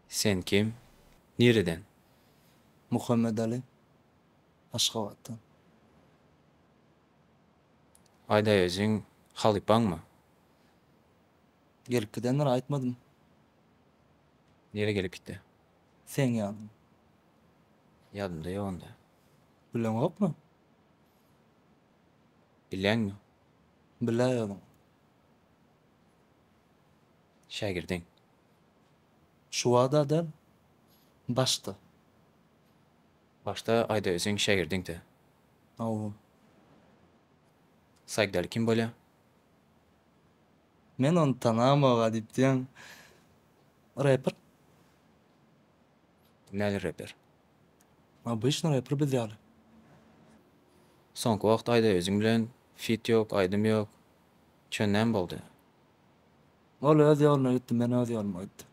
Sen kim? Nireden? Muhammedaly. Aşgabatdan. Aýdaý özüň halypaňmy? Gelip gidendir aýtmadym. Nirä gelip gitdi? Seň ýanyňa. Ýadymda ýok onda. Bileňokmy? Bilýäňmi? Biläý özüň. Şägirdiň. Şu wada däl, başda. Başda Aýdaýöziň şägirdiňdi. Hawa. Saýgdaly kim bolýa? Men ony tanamog-a diýip diýýäň. Reper. Näli reper? Obyçnyý reper biz ýaly. Soňky wagt Aýdaýöziň bilen fit ýok, aýdym ýok. Çön näme boldy? Ol öz ýoluna gitdi, men öz ýoluma gitdim.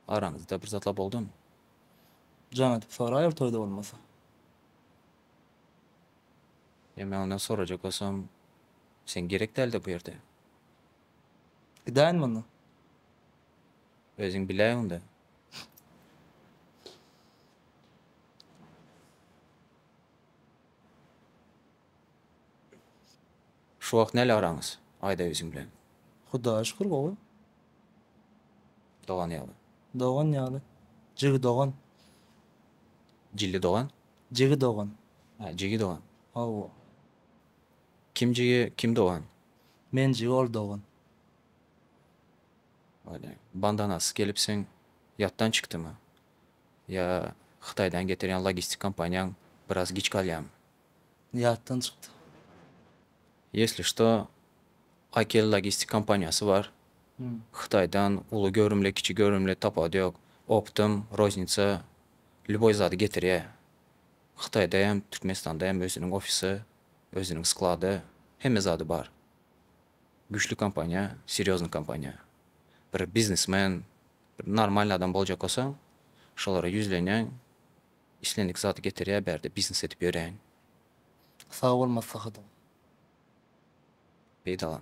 Araňyzda bir zatlar boldumy? Jaň edip soraýar toýda bolmasa. Ýa men ondan sorajak bolsam, sen gerek dälde bu ýerde. Gidäýinmi onda? Özüň biläý onda. Şu wagt näle araňyz Aýdaýüzüň bilen? Hudaýa şükür gowy. Dogan ýaly. Dogan ýaly. Jigi dogan. Jilli dogan? Jigi dogan. Hä, jigi dogan. Hawa. Kim jigi, kim dogan? Men jigi, ol dogan. Öyle. Bandanasyz gelipsiň, ýatdan çykdymy? Ýa Hytaýdan getirýän logistik kompaniýaň biraz giç galýamy? Ýatdan çykdy. Ýesli şto, Akel logistik kompaniýasy bar. Hytaýdan uly göwrümli, kiçi göwrümli tapawudy ýok. Optom, roznitsa, lýuboý zady getirýär. Hytaýda hem, Türkmenistanda hem özüniň ofisi, özüniň sklady, hemme zady bar. Güýçli kompaniýa, serýoznyý kompaniýa. Bir biznesmen, bir normalnyý adam boljak bolsaň, şolara ýüzlenýäň, Islendik zady getirýär bärde biznes edip ýöräýiň. Sag bol maslahatyň. Peýdalan.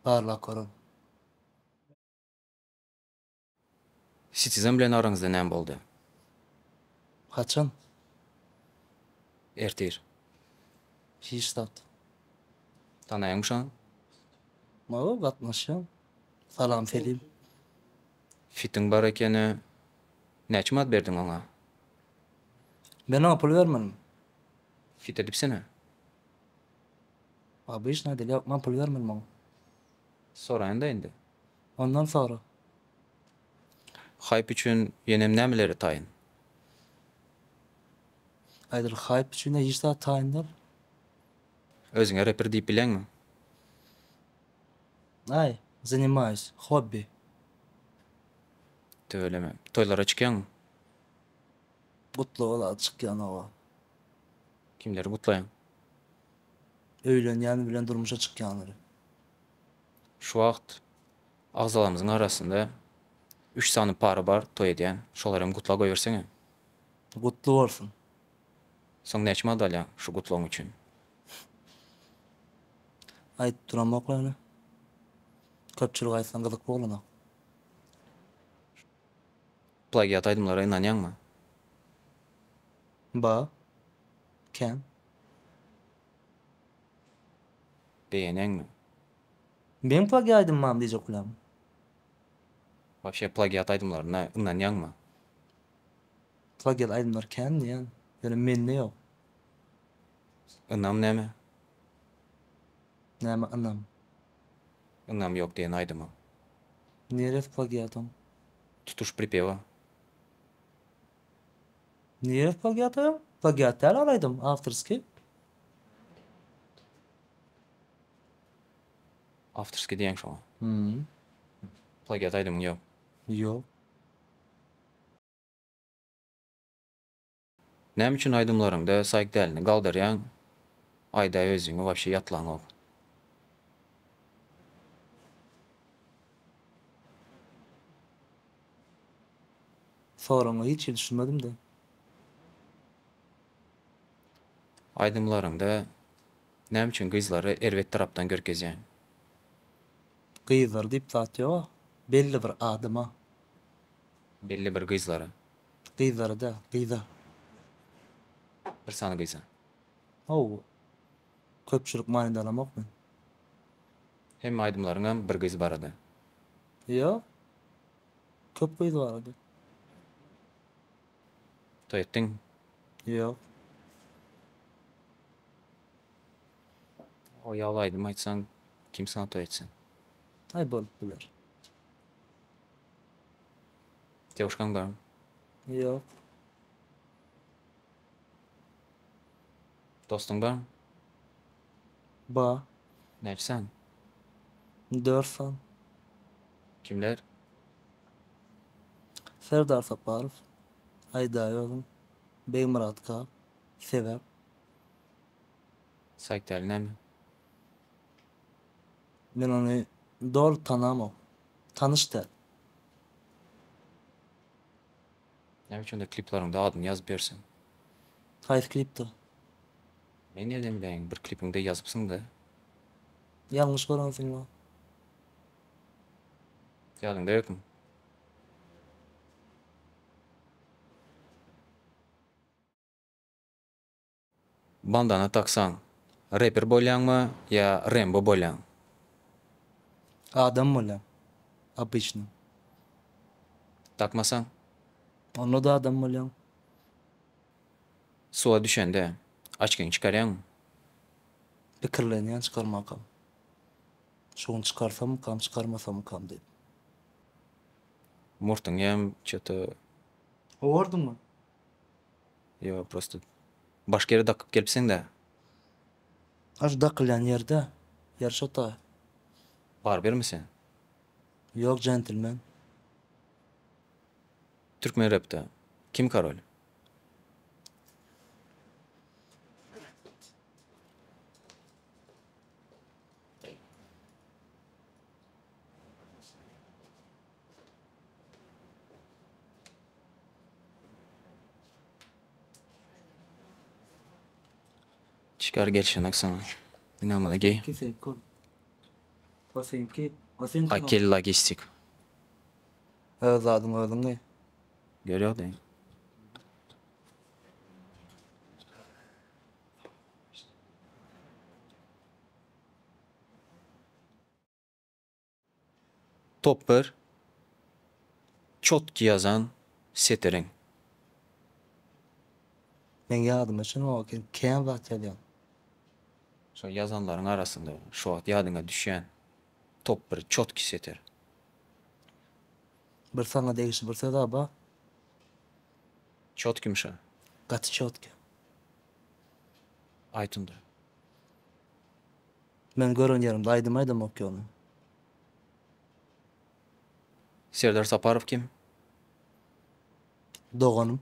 Barlap görerin. Citizen bilen araňyzda näme boldy? Haçan? Ertir. Hiç zat. Tanaýaňmy şony? Hawa gatnaşýan. Salam selim. Fitiň bar ekeni. Näçe manat berdiň oňa? Men oňa pul bermedim. Fit edipsene. Obyçnyý dil ýok, men pul bermedim oňa. Soraýyn-da indi. Ondan sora. Haýp üçin ýenem nämeleri taýyn? Aýdyl, haýp üçin-ä hiç zat taýyn däl. Özüňe reper diýip bileňmi? Aý, zanimaýus, hobbi. Tüweleme. Toýlara çykýaňmy? Gutlaga zat çykýan hawa. Kimleri gutlaýaň? Öýlenýän bilen durmuşa çykýanlary. Şu wagt agzalarymyzyň arasynda üç sany para bar toý edýän. Şolary hem gutla goýberseňe. Gutly bolsun. Soň näçe manat alýaň şu gutlagyň üçin? Aýdyp duramok ýöne. Köpçülige aýtsaň gyzykly bolanok. Plagiat aýdymlara ynanýaňmy? Ba. Kän. Begenýäňmi? Meň plagiat aýdymym barmy diýjek bolýaňmy? Wapşe plagiat aýdymlaryna ynanýaňmy? Plagiat aýdymlar kän diýýän. Ýöne mende ýok. Ynam näme? Näme ynam? Ynam ýok diýen aýdyma. Neresi plagiat oň? Tutuş pripewa. Neresi plagiat oň? Plagiat däl ol aýdym, awtorskiý. Awtorskiý diýýäň şoňa. Plagiat aýdymyň ýok. Ýok. Näme üçin aýdymlaryňda saýk dälini galdyrýaň aýdaý özüňi wapşe ýatlaňok. Soragyňa hiç hili düşünmedimde. Aýdymlaryňda näme üçin gyzlary erbet tarapdan görkezýäň? Gyzlar diýip zat ýoga. Belli bir adama. Belli bir gyzlara. Gyzlara däl, gyza. Bir sany gyza. Hawa. Köpçülik manyda alamok men. Hemme aýdymlaryňam bir gyz barada. Ýok. Köp gyz barada. Toý etdiň? Ýok. O ýaly aýdym aýtsaň kim saňa toý etsin? Aý bolup biler. Dewuşkaň barmy? Ýok. Dostuň barmy? Bar. Näçe sany? Dört sany. Kimler? Serdar Saparow, Aýdaý özüň, Begmyrat Kak, Sebäp. Saýtdäli näme? Men ony doly tanamok. Tanyş däl. Näme üçin onda klipleriňde adyny ýazyp berseň? Haýsy klipde? Men nirden bileýin, bir klipiňde ýazypsyň-da. Ýalňyş görensiň-la. Ýadyňda ýokmy? Bandana taksaň, reper bolýaňmy ýa Rembo bolýaň? Adam bolýaň. Obyçnyý. Dakmasaň? Onda-da adam bolýaň. Suwa düşende, açkyňy çykarýaňmy? Pikirlenýän çykarmakam. Şu gün çykarsammykam, çykarmasammykam diýip. Murtuň hem ço-to. Gowardyňmy? Ýok, prosto başga ýere dakyp gelipsiň-dä. A şu dakylýan ýerde, ýer şo taý. Barbermi sen? Ýok, jentlmen. Türkmen repde kim korol? Çykar gelşenek saňa. Ine muny geý. O seňki. O seňki. Akel logistik. Öz zadyň özüň geý. Görýär deň. Top bir çotki ýazan setiriň. Meň ýadyma düşenok eken kän zat ýazýan. Şo ýazanlaryň arasynda şu wagt ýadyňa düşýän top bir çotki setir. Bir saňa degişli bir söz aba. Çotkimi şo? Gaty çotki. Aýt onda. Men gören ýerimde aýdym aýdamok ýöne. Serdar Saparow kim? Doganym.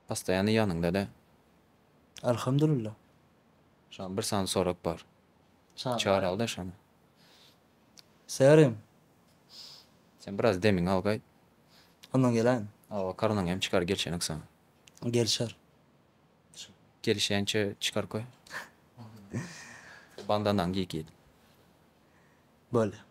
Postoýanny ýanyňda dä. Alhamdulillah. Şoň bir sany sorag bar. Çagyr alda şony. Serim. Sen biraz demiňi al gaýt. Ondan geläýin. Hawa, karnaňy hem çykar gelşenik saňa. Gelşer. Gelişýänçe çykar goý. Bandanaňy giý git. Bolýa.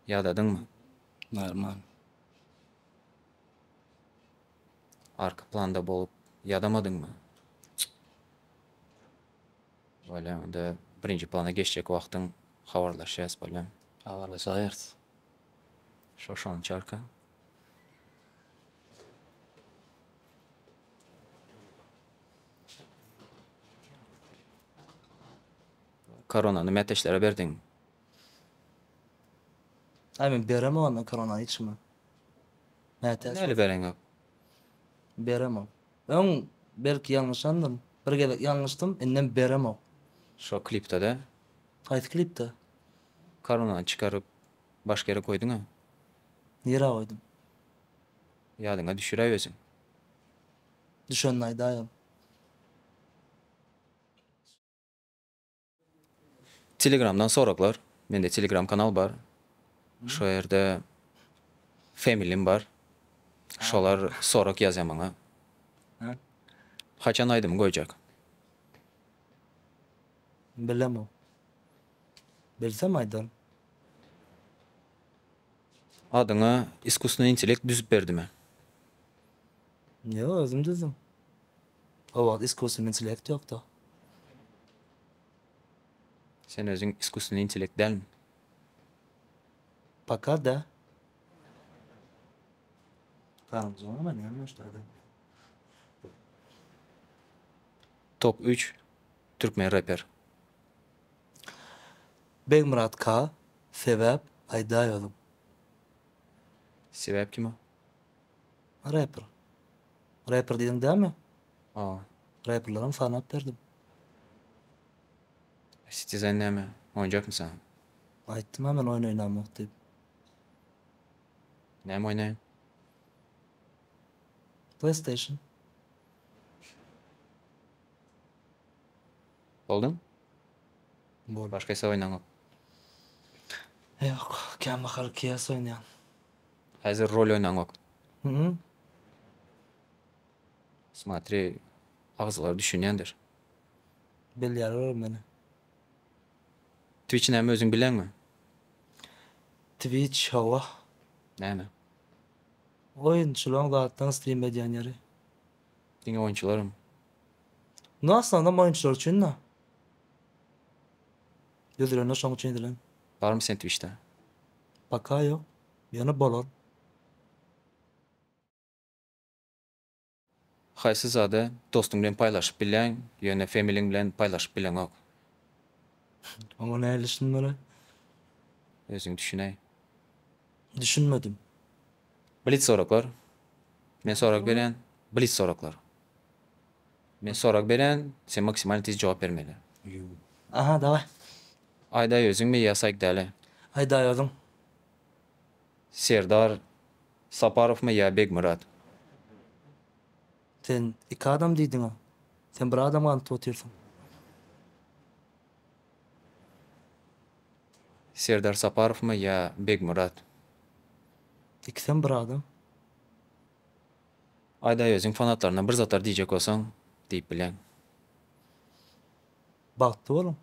Ýadadyňmy? Normal. Arka planda bolup ýadamadyňmy? Bolýa onda birinji plana geçjek wagtyň habarlaşýas bolýamy? Habarlaşaýarys. Şo şonça arka. Koronany mätäçlere berdiň. Aý men beremok onda koronany hiç kime. Mätäç. Näle bereňok? Beremok. Öň belki ýalňyşandyryn. Bir gezek ýalňyşdym, indem beremok. Şo klipde-de? Haýsy klipde? Koronany çykaryp başga ýere goýduň-a. Nirä goýdum? Ýadyňa düşüräý özüň. Düşenini aýdaýaly. Telegramdan soraglar. Mende telegram kanal bar. Şo ýerde. Familym bar. Şolar sorag ýazýar maňa. Haçan aýdym goýjak? Bilemok. Bilsem aýdaryn. Adyňa iskusstweniý intellekt düzüp berdimi? Ýok, özüm düzdüm. O wagt iskusstweniý intellekt ýokdy. Sen özüň iskusstweniý intellekt dälmi? Poka da. Garynjagam näme başlady? Top üç türkmen reper. Begmyrat K. Sebäp aýdaý özüň. Sebäp kim o? Reper. Reper diýdiň dälmi? Hawa. Reperlerem sanap berdim. Citizen näme? Oýunjakmy saňa? Aýtdym-a men oýun oýnamok diýip. Näme oýnaýaň? Playstation. Boldumy? Boldy. Başga hiç zat oýnaňok? Ýok, kämahal CS oýnaýan. Häzir rol oýnaňok? Mhm. Smotri, agzalar düşünýändir. Bilýärler olar meni. Twitch näme özüň bileňmi? Twitch hawa. Näme? Oýunçylaryň zatlaryň stream edýän ýeri. Diňe oýunçylaryň? No aslynda oýunçylar üçin-de. Düzülende şoň üçin edilen. Barmy sen Twitchde? Paka ýok. Ýöne bolar. Haýsy zady dostuň bilen paýlaşyp bilýäň, ýöne femiliň bilen paýlaşyp bileňok? Oňa nähili düşünmeli? Özüň düşünäý. Düşünmedim. Blitz soraglar. Men sorag berýän, blitz soraglar. Men sorag berýän, sen maksimalny tiz jogap bermeli. Aha, daway. Aýdaý özüňmi ýa Saýkdäli? Aýdaý özüň. Serdar Saparowmy ýa Begmyrat? Sen iki adam diýdiňa. Sen bir adam ganyp otyrsyň. Serdar Saparowmy ýa Begmyrat? Ikisem bir adam. Aýdaý özüň fanatlaryna bir zatlar diýjek bolsaň diýip bilýäň. Bagtly boluň.